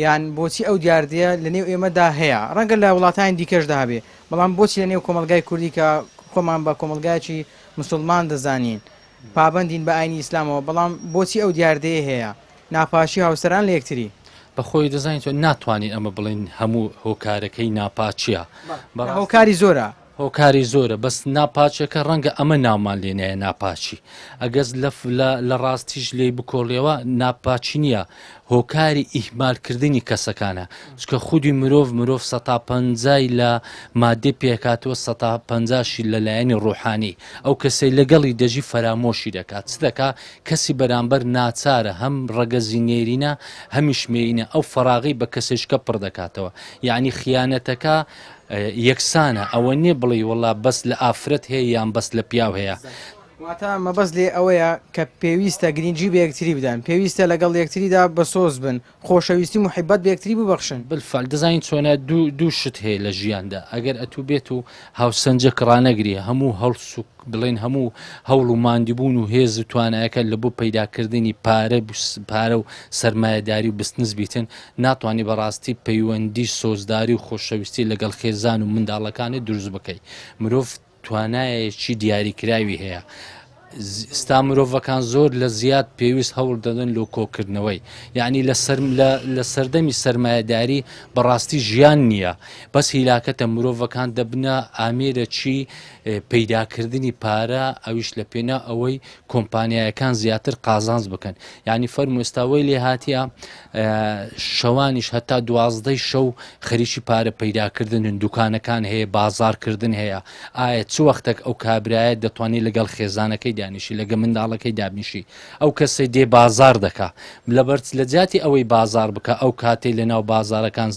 A: یان بۆچی ئەو دیاردەیە لە نێو ئێمەدا هەیە ڕەنگە لە وڵاتانی دیکەشدا هەبێ بەڵام بۆچی لە نێو کۆمەڵگای کوردی کە خۆمان بە کۆمەڵگایەکی مسوڵمان دەزانین پابەندین بە ئاینی ئیسلامەوە، بەڵام بۆچی ئەو دیاردەیە هەیە؟ ناپاکی هاوسەران لە یەکتری.
G: بە خۆی دەزانین چۆن ناتوانین ئەمە بڵێین هەموو هۆکارەکەی ناپاکیە
A: بەڕاستی هۆکاری زۆرە.
G: هۆکاری زۆرە بەس ناپاکیەکە ڕەنگە ئەمە ناومان لێ نایە ناپاکی ئەگەز لە لە لە ڕاستیش لێی بکۆڵیەوە ناپاکی نییە هۆکاری ئیهمال کردنی کەسەکانە چونکە خودی مرۆڤ مرۆڤ سەتا پەنجای لە ماددی پێکهاتووە سەتا پەنجاشی لە لایەنی ڕۆحانی ئەو کەسەی لەگەڵی دەژی فەرامۆشی دەکات چ دەکا کەسی بەرامبەر ناچارە هەم ڕەگەزی نێرینە هەمیش مێینە ئەو فەراغی بە کەسێکە پڕ دەکاتەوە یعنی خیانەتەکە یەکسانە ئەوە نییە بڵێ وەڵا بەس لە ئافرەت هەیە یان بەس لە پیاو هەیە.
A: واتە مەبەست لێ ئەوەیە کە پێویستە گرینگی بە یەکتری بدەن، پێویستە لەگەڵ یەکتریدا بەسۆز بن، خۆشەویستی و موحیبەت بە یەکتری ببەخشن.
G: بالفعل دەزانی چۆنە دوو شت هەیە لە ژیاندا ئەگەر ئەتوو بێت و هاوسەنجەک ڕانەگری هەموو هەڵس و بڵێن هەموو هەوڵ و ماندیبوون و هێز و توانایەکە لە بۆ پەیداکردنی پارە پارە و سەرمایەداری و بسنس بیتن ناتوانانی بەڕاستی پەیوەندی سۆزداری و خۆشەویستی لەگەڵ خێزان و منداڵەکانی دروست بکەیت مرۆڤ توانایەکی دیاریکراوی هەیە. ستا مرۆڤەکان زۆر لە زیاد پێویست هەوڵ دەدەن لۆ کۆکردنەوەی یعنی لە سەر لە سەردەمی سەرمایەداری بەڕاستی ژیان نییە بەس هیلاکەتە مرۆڤەکان دەبنە ئامێرەکی پەیداکردنی پارە ئەویش لە پێنا ئەوەی کۆمپانیایەکان زیاتر قازانج بکەن یعنی فەرموو ئێستا وەی لێ هاتیە شەوانیش هەتا دوازدەی شەو خەریکی پارە پەیداکردنن دوکانەکان هەیە بازاڕکردن هەیە ئایا چ وەختێک ئەو کابرایە دەتوانێت لەگەڵ خێزانەکەی دانیشی لەگە منداڵەکەی دابنیشی ئەو کەسەی دێ بازار دەکا لەبەر لە جیاتی ئەوەی بازار بکە ئەو کاتەی لە ناو بازارەکان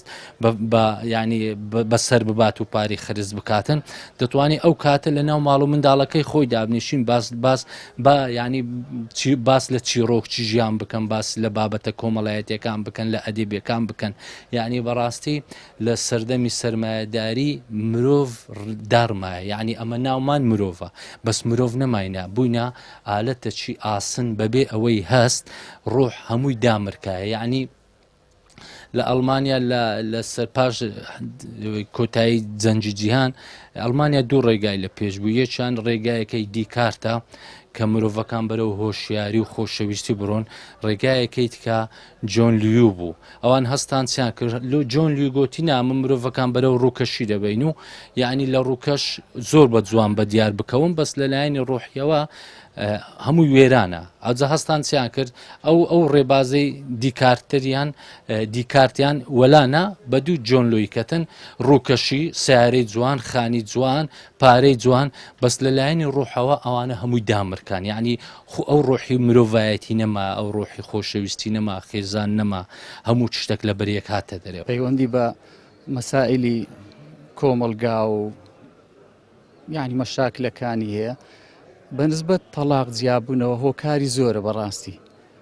G: بە ینی بەسەر ببات و پاری خرج بکاتن دەتوانێت ئەو کاتە لە ناو ماڵ و منداڵەکەی خۆی دابنیشین باس باس با یانی چی باس لە چیڕۆکچی ژیان بکەن باس لە بابەتە کۆمەڵایەتیەکان بکەن لە ئەدەبیەکان بکەن یعنی بەڕاستی لە سەردەمی سەرمایەداری مرۆڤ داڕمایە یعنی ئەمە ناومان مرۆڤە بەس مرۆڤ نەماینە بووینە ئالەتەکی ئاسن بەبێ ئەوەی هەست ڕۆح هەمووی دامرکایە یعنی لە ئەڵمانیا لە سەر پاش کۆتایی جەنگی جیهان ئەڵمانیا دوو ڕێگای لە پێش بوو یەکیان ڕێگایەکەی دیکارتە کە مرۆڤەکان بەرەو هۆشیاری و خۆشەویستی بڕۆن ڕێگایەکەی تکە جۆن لیو بوو ئەوان هەستان چیان کرد لۆ جۆن لیو گۆتی نامە مرۆڤەکان بەرەو ڕووکەشی دەبین و یعنی لە ڕووکەش زۆر بە جوان بە دیار بکەون بەس لەلایەنی ڕۆحیەوە هەمووی وێرانە ئەوجا هەستان چیان کرد ئەو ئەو ڕێبازەی دیکارتریان دیکارتیان وەلانا بە دوو جۆن لۆی کەتن ڕووکەشی سیارەی جوان خانی جوان پارەی جوان بەس لە لایەنی ڕوحەوە ئەوانە هەمووی دامرکان یعنی خو ئەو ڕۆحی مرۆڤایەتی نەما ئەو ڕۆحی خۆشەویستی نەما خێزان نەما هەموو شتێک لە بەریەک هاتە دەرێ
H: پەیوەندی بە مەسائلی کۆمەڵگا و یانی مەشاکلەکانی هەیە بەنسبەت تەلاق جیابوونەوە هۆکاری زۆرە بەڕاستی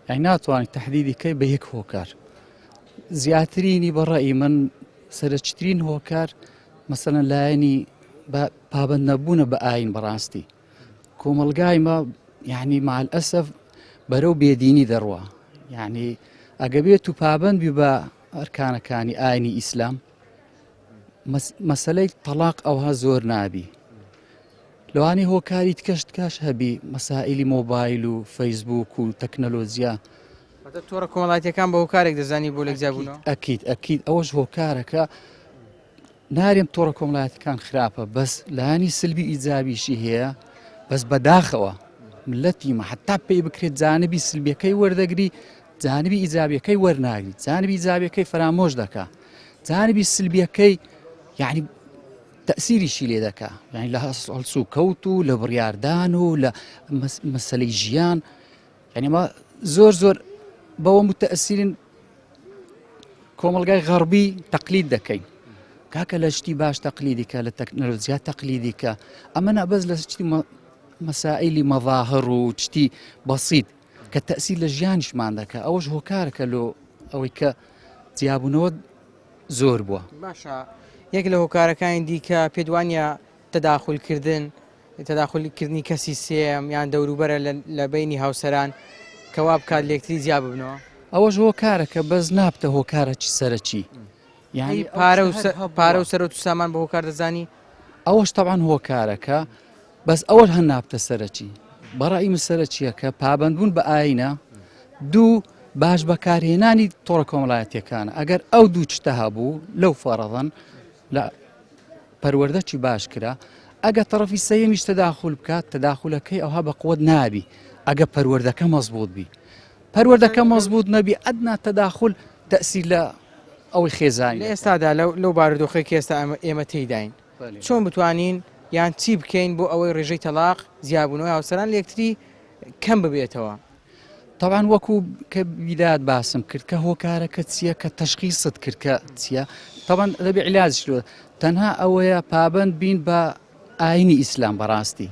H: یانی ناتوانانی تهدیدی کەی بە یەک هۆکار. زیاترینی بە ڕەئی من سەرەکیترین هۆکار مەسەلەن لایەنی بە پابەند نەبوونە بە ئاین بەڕاستی کۆمەڵگای مە یعنی مع الاسف بەرەو بێدینی دەڕوا یعنی ئەگە بێت و پابند بی بە ئەرکانەکانی ئاینی ئیسلام مەسلەی تەلاق ئەوها زۆر نابی لەوانی هۆکاری تکەش تکاش هەبی مەسائلی مۆبایل و فەیسبوک و تەکنەلۆجیا
A: تۆڕە کۆمەڵاتیەکان بە هۆکارێک دەزانی بۆ لێک جیابوونەوە
H: ئەکید ئەکید ئەوەش هۆکارەکە نارێم تۆڕە کۆمەڵایەتەکان خراپە بەس لایەنی سلبی ئیجابیشی هەیە بەس بەداخەوە ملەتی مە حتا پێی بکرێت جانبی سلبیەکەی وەردەگری جانبی ئیجابیەکەی وەرناگری جانبی ئیجابیەکەی فەرامۆش دەکا جانبی سلبیەکەی یعنی تەسیریشی لێ دەکا یعنی لە هەڵسو کەوت و لە بڕیاردان و لە مەسلەی ژیان یعنی ما زۆر زۆر بەوە متەسیرین کۆمەلگای غەربی تەقلید دەکەین کاکە لە شتی باش تەقلیدیکە لە تەکنەلۆجیا تەقلیدیکە ئەمە نابەز لە شتی مەسائلی مەظاهر و شتی بەسیت کە تەسیر لە ژیانیشمان دەکە ئەوەش هۆکارەکە لۆ ئەوەی کە جیابوونەوە زۆر بووە.
A: باشە یەک لە هۆکارەکانی دیکە پێت وانە تەداخولکردن تەداخولکردنی کەسی سێیەم یان دەوروبەرە لە بەینی هاوسەران کە وا بکات لێکتری جیا ببنەوە؟
H: ئەوەش هۆکارەکە بەس نابتە هۆکارەکی سەرەکی
A: یانی پارە و پارە و سەرۆت و سامان بە هۆکار دەزانی؟
H: ئەوەش تەبعەن هۆکارەکە بەس ئەوەش هەر نابتە سەرەکی بەڕای من سەرەکیەکە پابەندبوون بە ئاینە دوو باش بەکارهێنانی تۆڕە کۆمەڵایەتیەکانە ئەگەر ئەو دوو شتە هەبوو لەو فەڕەضەن لە پەروەردەکی باش کرا ئەگە تەڕەفی سێیەمیش تەداخول بکات تەداخولەکەی ئەوها بە قوت نابی ئەگە پەروەردەکە مەزبوط بی پەروەردەکە مەزبوط نەبی ئەدنا تەداخول تەسیر لە ئەوەی خێزانی
A: لە ئێستادا لەو بارودۆخەی کە ئێستا ئێمە تێیداین چۆن بتوانین یان چی بکەین بۆ ئەوەی ڕێژەی تەلاق، جیابوونەوەی هاوسەران لە یەکتری کەم ببێتەوە؟
H: تەبعەن وەکو کە بیدایەت باسم کرد کە هۆکارەکە چییە کە تەشخیصت کرد کە چییە تەبعەن دەبێ عیلاجش لۆ تەنها ئەوەیە پابەند بین بە ئاینی ئیسلام بەڕاستی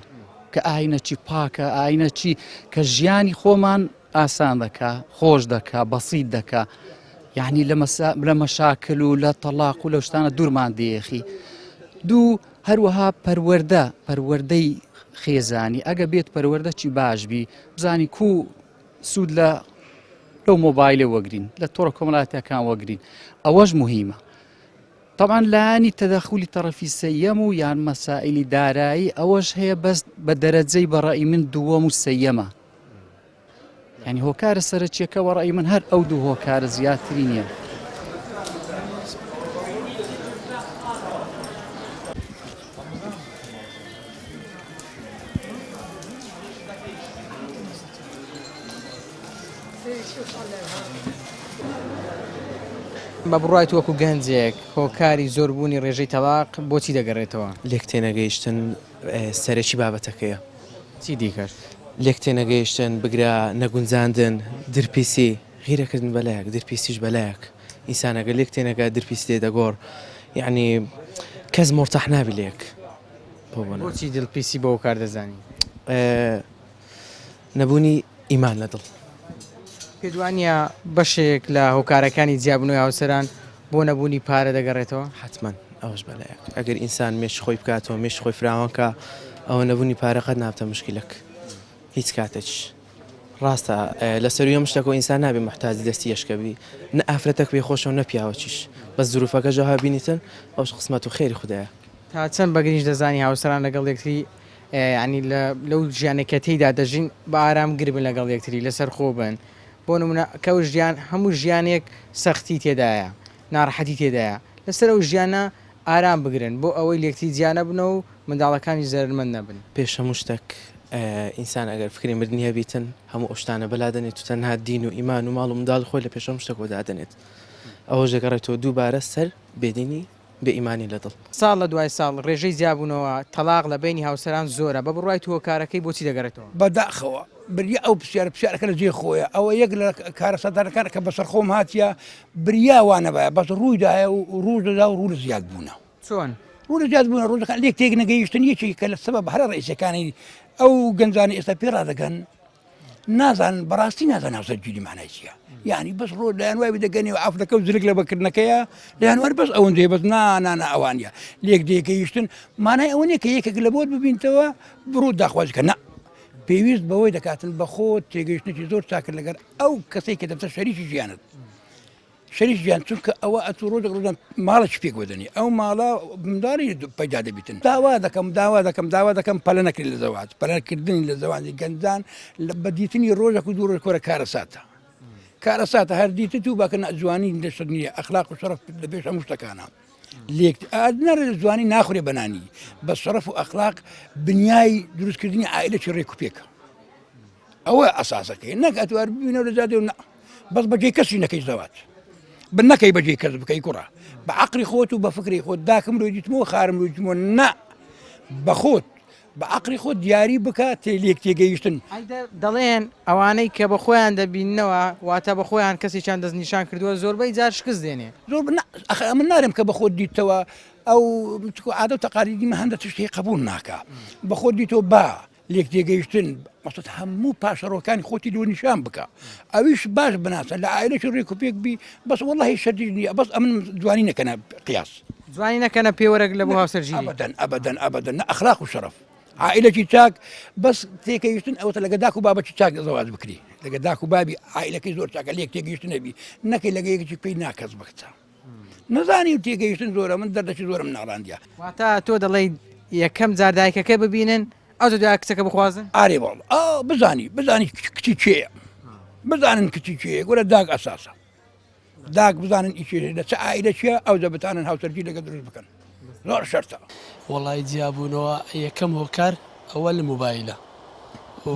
H: کە ئاینەکی پاکە ئاینەکی کە ژیانی خۆمان ئاسان دەکا خۆش دەکا بەسیت دەکا یعنی لە مەشاکل و لە تەلاق و لەو شتانە دوورمان دێخی دوو هەروەها پەروەردە پەروەردەی خێزانی ئەگە بێت پەروەردە چی باش بی بزانی کو سوود لە لەو مۆبایلە وەگرین لە تۆڕە کۆمەڵاتیەکان وەگرین ئەوەش مهمە طبعا لایەنی تەدەخولی تەڕەفی سێیەم و یان مەسائلی دارایی ئەوەش هەیە بەس بە دەرەجەی بەڕئی من دووەم و سێیەمە یانی هۆکارە سەرەکیەکە وە ڕەئی من هەر ئەو دوو هۆکارە زیاتری نییە.
A: بە بڕوای تۆ وەکو گەنجێک هۆکاری زۆربوونی ڕێژەی تەڵاق بۆچی دەگەڕێتەوە؟
I: لێکتێنەگەیشتن سەرەکی بابەتەکەیە.
A: چی دیکەش؟
I: لێک تێنەگەیشتن، بگرە نەگونجاندن، درپیسی، غیرەکردن بەلایەک، درپیسیش بەلایەک. ئینسان ئەگەر لێک تێنەگات درپیسی دێتە گۆڕ. یەعنی کەس مورتاح نابی لە یەک.
A: بۆچی دڵپیسی بە هۆکار دەزانی؟
I: نەبوونی ئیمان لە دڵ.
A: پێت وانییە بەشێک لە هۆکارەکانی جیابوونەوەی هاوسەران بۆ نەبوونی پارە دەگەڕێتەوە؟
I: حەتمەن ئەوەش بەلایەک. ئەگەر ئینسان مێشکی خۆی بکاتەوە، مێشکی خۆی فراوان کا، ئەوە نەبوونی پارە قەت نابتە مشکیلەک. هیچ کاتێکیش. ڕاستە لە سەرووی هەموو شتێکەوە ئینسان نابێ موحتاجی دەستی یەشکە بی. نە ئافرەتەک پێی خۆشە و نە پیاوەکیش. بەس زروفەکەش ئەوها بینیتن، ئەوەش قسمەت و خێری خودایە.
A: تا چەند بە گرینگ دەزانی هاوسەران لەگەڵ یەکتری یانی لە لەو ژیانەی کە تێیدا دەژین بە ئارامگر بن لەگەڵ یەکتری لەسەرخۆ بن بۆ نمونە کە ئەو ژیان هەموو ژیانێک سەختی تێدایە ناڕەحەتی تێدایە لەسەر ئەو ژیانە ئارام بگرن بۆ ئەوەی لێکتری جیا نەبنەوە و منداڵەکانیش زەرەرمەند نەبن.
I: پێش هەموو شتەک ئینسان ئەگەر فکری مردنی هەبیتن هەموو ئەو شتانە بەلا دەنێت و تەنها دین و ئیمان و ماڵ و منداڵی خۆی لە پێش هەموو شتەکەوە دادەنێت ئەوەش دەگەڕێتەوە دووبارە سەر بێدینی بێ ئیمانی لە دڵ.
A: ساڵ لە دوای ساڵ ڕێژەی جیابوونەوە، تەڵاق، لە بەینی هاوسەران زۆرە، بە بڕوای تو هۆکارەکەی بۆچی دەگەڕێتەوە؟
J: بەداخەوە بریا ئەو پرسیارە پرسیارەکە لە جێی خۆیە ئەوە یەک لە کارەساتەکان کە بەسەر خۆم هاتیە بریا وانەبایە بەس ڕووی دایە و ڕوو دەدا و ڕوو لە زیاد بوونە
A: چۆن؟
J: ڕوو لە زیاد بوونە ڕوو لێک تێک نەگەیشتن یەکێک کە لە سەبەب هەرە ڕئیسەکانی ئەو گەنجانی ئێستا پێ ڕادەگەن نازانن بەڕاستی نازانن هاوسەرگیری مانای چییە. یعنی بەس ڕۆ لایەن وای دەگەنی و ئافرەکە و زرک لە بەکردنەکەیە لایەن وەر بەس ئەوەندەیە بەس نا نا نا ئەوانە لێک دێگەیشتن مانای ئەوە نییە کە یەکێک لە بۆت ببینتەوە بڕۆ داخوازیکە نا پێویست بەوەی دەکاتن بە خۆت تێگەیشتنێکی زۆر چاکرد لەگەر ئەو کەسێک کە دەبتە شەریکی ژیانت شەریک گیان چونکە ئەوە ئەتوو ڕۆژێک ڕۆژان ماڵێکی پێک وەدەنی ئەو ماڵە منداڵی پەیدا دەبیتن داوا دەکەم داوا دەکەم داوا دەکەم پەلە نەکرێت لە زەواج پەلەکردنی لە زەوانی گەنجان بە دیتنی ڕۆژێک و دوو ڕۆژ کۆرە کارەساتە کارەساتە هەر دیتت و باکە جوانی لەشت نییە ئەخلاق و شەرەف لە پێش هەموو شتەکانە لێک نەرە جوانی ناخورێ بەنانی بە شەرەف و ئەخلاق بنیای دروستکردنی عائلەکی ڕێک و پێکە ئەوە ئەساسەکەی نەک ئەتوار ببینەوە لە جادێ و نا بەس بەجێی کەسی نەکەی زەواج بن نەکەی بەجێی کەس بکەی کوڕە بە عقلی خۆت و بە فکری خۆت داکم لۆ دیتمەوە خارم لۆ دیتمەوە نا بە خۆت بە عقلی خۆت دیاری بکە تێ لێک تێگەیشتن
A: دەڵێن ئەوانەی کە بە خۆیان دەبیننەوە واتە بە خۆیان کەسێکیان دەستنیشان کردووە زۆربەی جار شکست دێنێ.
J: زۆر ئەخ ئەمن نارێم کە بە خۆت دیتەوە ئەو عادە و تەقالیدی مە هەندە تشتی قبول ناکا بە خۆت دیتەوە با لێکتێگەیشتن مەقسەد هەموو پاشەڕۆکانی خۆتی لۆ نیشان بکە ئەویش باش بناسە لە عائلەکی ڕێک و پێک بی بەس وەڵڵاهی شەرتیش نییە بەس ئەمن جوانی نەکەنە قیاس
A: جوانی نەکەنە پێوەرەک لە بۆ هاوسەرگیری
J: ئەبەدەن ئەبەدەن ئەبەدەن نە ئەخلاق و شەرەف عائلەکی چاک بەس تێکەیشتن ئەوەتە لەگە داک و بابەتی چاک زەواج بکری لەگە داک و بابی عائلەکەی زۆر چاکە لێک تێگەیشتن نەبی نەکەی لەگە یەکێکی پێی ناکەس بکچە نەزانی و تێگەیشتن زۆرە من دەردەکی زۆرم ناڵاندیە.
A: واتە تۆ دەڵێی یەکەم جار دایکەکە ببینن ئەوجا دوای کچەکە بخوازن؟
J: ئارێ بەڵێ ئا بزانی بزانی کچی کێیە بزانن کچی کێیە گورە داک ئەساسە داک بزانن ئیشێ لە چ عائلە چیە ئەوجا بتانن هاوسەرگیری لەگەڵ دروست بکەن زۆر شەرتە.
K: وەڵای جیابوونەوە یەکەم هۆکار ئەوە لە موبایلە.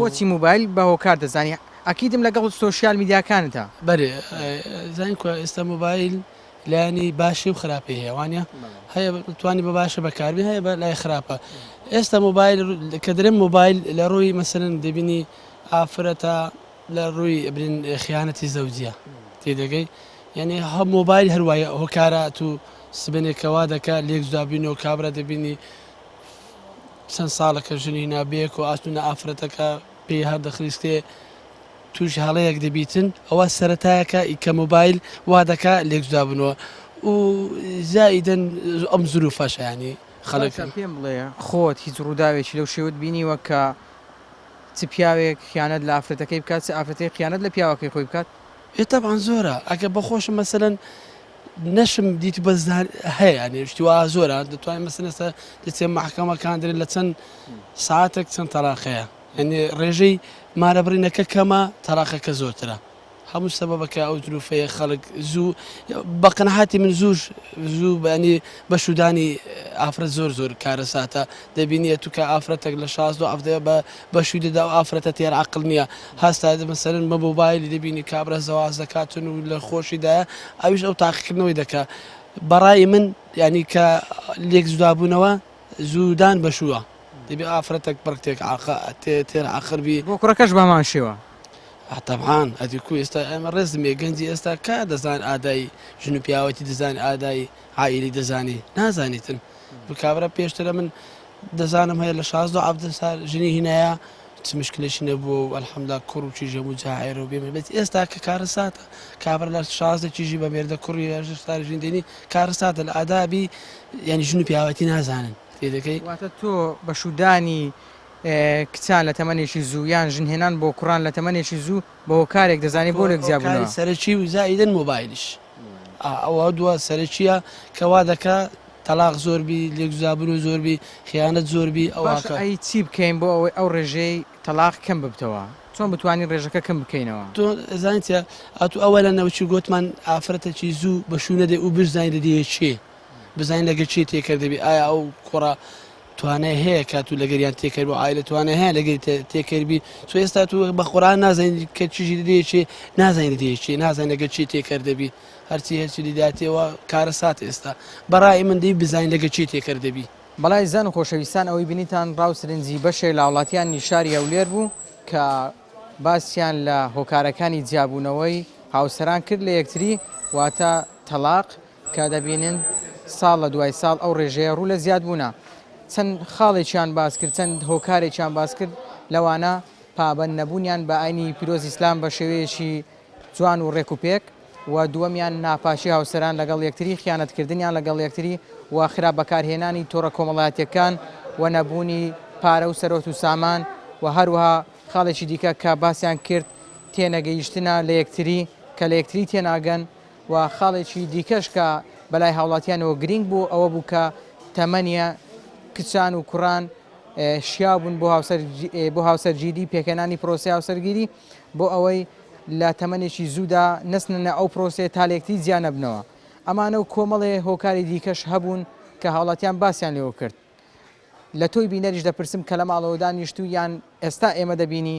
A: بۆچی موبایل بە هۆکار دەزانی؟ ئەکیدم لەگەڵ سۆشیال میدیاکانتە.
K: بەرێ زانین کوا ئێستا مۆبایل لایەنی باشی و خراپی هەیە وانە هەیە توانی بە باشە بەکاربی هەیە بە لای خراپە ئێستا مۆبایل کە درێن مۆبایل لە ڕووی مەسەرن دەبینی ئافرەتە لە ڕووی برین خیانەتی زەوجیە تێدەگەی یعنی هە مۆبایل هەروایە هۆکارات و سبێنێکەوە دەکە لێک جدابینەوە کابرا دەبینی چەند ساڵەکە ژنی نابێک و ئاستونە ئافرەتەکە پێی هەردەخلیسکێ تووشی هەڵەیەک دەبیتن ئەوە سەرەتایەکە کە مۆبایل وا دەکا لێک جودا بنەوە و زائیدەن ئەم زروفەشە یانی خەڵک.
A: باشە پێم بڵێ خۆت هیچ ڕووداوێکی لەو شێوەت بینیوە کە چ پیاوێک خیانەت لە ئافرەتەکەی بکات چ ئافرەتێک خیانەت لە پیاوەکەی خۆی بکات؟
K: ئێ تەبعەن زۆرە ئەگەر بەخۆشم مەسەلەن نەشم دیت بەس هەیە یانی شتی وا زۆرە دەتوانین مەسەلەن ئێستا دەچێ مەحکەمەکان درێن لە چەند سەعاتێک چەند تەلاق هەیە یانی ڕێژەی مارەبڕینەکە کەمە تەلاقەکە زۆرترە هەموو سەبەبەکە ئەو زروفەیە خەڵک زوو بە قەناعەتی من زووش زوو بەنی بەشودانی ئافرەت زۆر زۆر کارەساتە دەبینیە تو کە ئافرەتێک لە 16 حەڤدە بە بەشوی دەدا و ئافرەتە تێر عەقڵ نییە هەستا مەسەلەن بە مۆبایلی دەبینی کابرا زەواج دەکاتن و لە خۆشیدایە ئەویش ئەو تاقیکردنەوەی دەکا بەڕای من یعنی کە لێک جودابوونەوە زوودان بەشووە دەبێ ئافرەتێک بڕکتێک تێر عەقڵ بی.
A: بۆ کوڕەکەش بە هەمان شێوە.
K: تەبعان ئەدی کو ئێستا ئێمە ڕێزم یە گەنجی ئێستا کا دەزان ئادای ژن و پیاوەتی دەزان ئادای عائیلی دەزانی نازانیتن کابرا پێشترە من دەزانم هەیە لە 16 حەڤدە سال ژنی هینایە چ مشکلێکی نەبووە و الحمدلله کوڕ و کیژ هەموو جاعێرە و بێمە بێت ئێستا کە کارەساتە کابرا لە 16 کیژی بە مێردە کوڕی هەژدە سال ژن دێنی کارەساتە لە ئادابی یعنی ژن و پیاوەتی نازانن تێدەکەی
A: واتە تۆ بە شوودانی کچان لە تەمەنێکی زوو یان ژنهێنان بۆ کوڕان لە تەمەنێکی زوو بە هۆکارێک دەزانی بۆ لێک جیابوونەوە؟
K: هۆکاری سەرەکی و زائیدەن مۆبایلیش ئەوە دووە سەرەکیە کە وا دەکا تەلاق زۆر بی لێک جودابوون و زۆر بی خیانەت زۆر بی
A: باشە
K: ئەوەکە.
A: ئەی چی بکەین بۆ ئەوەی ئەو ڕێژەی تەلاق کەم ببتەوە؟ چۆن بتوانین ڕێژەکە کەم بکەینەوە؟
K: تۆ ئەزانی چیە ئەتوو ئەوەلەن ئەوچی گۆتمان ئافرەتەکی زوو بە شوو نەدەی ئوو بشزانی لە دێیە کێ بزانین لەگەر کێ تێکەر دەبی ئایا ئەو کوڕە توانای هەیە کە تو لەگەریان تێکەر بۆ عایلە توانای هەیە لەگەری تێکەر بی چۆ ئێستا تو بە قورئان نازانین کە چیژی دەدەیە چێ نازانین دەدەیە چێ نازانین لەگەر چی تێکەر دەبی هەرچی هەرچی لیداتەوە کارەسات ئێستا بەڕای من دەی بزانین لەگەر چی تێکەر دەبی.
A: بەڵێ ئازیزان و خۆشەویستان ئەوەی بینیتان ڕاو سرنجی بەشێک لە هاوڵاتیانی شاری هەولێر بوو کە باسیان لە هۆکارەکانی جیابوونەوەی هاوسەران کرد لە یەکتری واتە تەڵاق کە دەبینن ساڵ لە دوای ساڵ ئەو ڕێژەیە ڕوو لە زیادبوونە. چەند خاڵێکیان باس کرد، چەند هۆکارێکیان باس کرد، لەوانە پابەند نەبوونیان بە ئاینی پیرۆزی ئیسلام بە شێوەیەکی. جوان و ڕێک و پێک و دووەمیان ناپاکی هاوسەران لەگەڵ یەکتری، خیانەتکردنیان لەگەڵ یەکتری و خراپ بەکارهێنانی تۆڕە کۆمەڵایەتیەکان و نەبوونی پارە و سەرۆت و سامان و هەروەها خاڵێکی دیکە کە باسیان کرد تێنەگەیشتنە لە یەکتری کە لە یەکتری تێناگەن و خاڵێکی دیکەش کە بەلای هاوڵاتیانەوە گرینگ بوو ئەوە بوو کە تەمەنیە کچان و کوڕان شیاو بوون بۆ هاوسەرگیری پێکهێنانی پرۆسەی هاوسەرگیری بۆ ئەوەی لە تەمەنێکی زوودا نەچنە ئەو پرۆسەیە تا لەیەکتری جیا نەبنەوە. ئەمانە و کۆمەڵێ هۆکاری دیکەش هەبوون کە هاوڵاتیان باسیان لێوە کرد. لە تۆی بینەریش دەپرسم کە لە ماڵەوە دانیشتووی یان ئێستا ئێمە دەبینی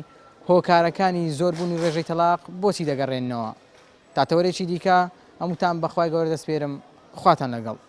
A: هۆکارەکانی زۆربوونی ڕێژەی تەڵاق بۆچی دەگەڕێننەوە؟ تا تەوەرێکی دیکە هەمووتان بە خوای گەورە دەسپێرم خواتان لەگەڵ.